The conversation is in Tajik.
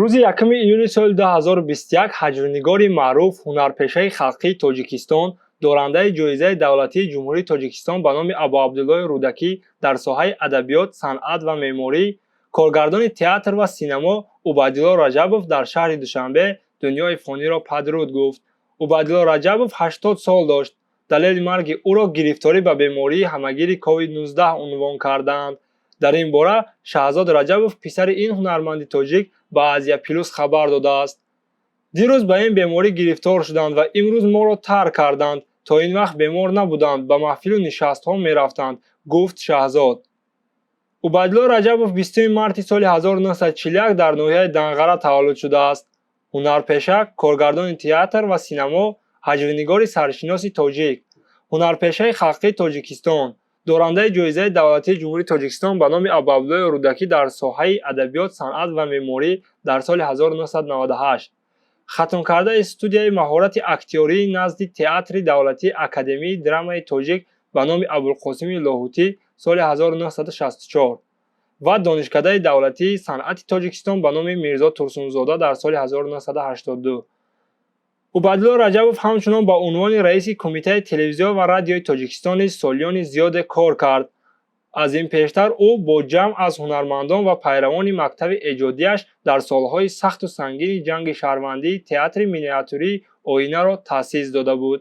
Рӯзи 1 июни соли 2021 ҳаҷвнигори маъруф, ҳунарпешаи халқии Тоҷикистон, дорандаи ҷоизаи давлатии Ҷумҳурии Тоҷикистон ба номи Абуабдуллоҳи Рӯдакӣ дар соҳаи адабиёт, санъат ва меъморӣ, коргардони театр ва синамо Убайдулло Раҷабов дар шаҳри Душанбе дунёи фониро падруд гуфт. Убайдулло Раҷабов 80 сол дошт. Далели марги ӯро гирифторӣ ба бемории ҳамагири COVID-19 унвон кардаанд. Дар ин бора Шаҳзод Раҷабов, писари ин ҳунарманди тоҷик, ба Азия Плюс хабар додааст. Дирӯз ба ин беморӣ гирифтор шуданд ва имрӯз моро тарк карданд. То ин вақт бемор набуданд, ба маҳфилу нишастҳо мерафтанд, гуфт Шаҳзод. Убайдулло Раҷабов 20 марти соли 1941 дар ноҳияи Данғара таваллуд шудааст. Ҳунарпеша, коргардони театр ва синамо, ҳаҷвнигори саршиноси тоҷик, ҳунарпешаи халқии Тоҷикистон, дорандаи ҷоизаи давлатии Ҷумҳурии Тоҷикистон ба номи Абуабдуллоҳи Рӯдакӣ дар соҳаи адабиёт, санъат ва меъморӣ дар соли 1998, хатмкардаи студияи маҳорати актёрии назди Театри давлатии Академияи драмаи тоҷик ба номи Абулқосими Лоҳутӣ соли 1964 ва Донишкадаи давлатии санъати Тоҷикистон ба номи Мирзо Турсунзода дар соли 1982. Убайдулло Раҷабов ҳамчунон ба унвони раиси Кумитаи телевизион ва радиои Тоҷикистон низ солиёни зиёде кор кард. Аз ин пештар ӯ бо ҷамъ аз ҳунармандон ва пайравони мактаби эҷодиаш дар солҳои сахту сангини ҷанги шаҳрвандӣ театри миниатюрии Оинаро таъсис дода буд.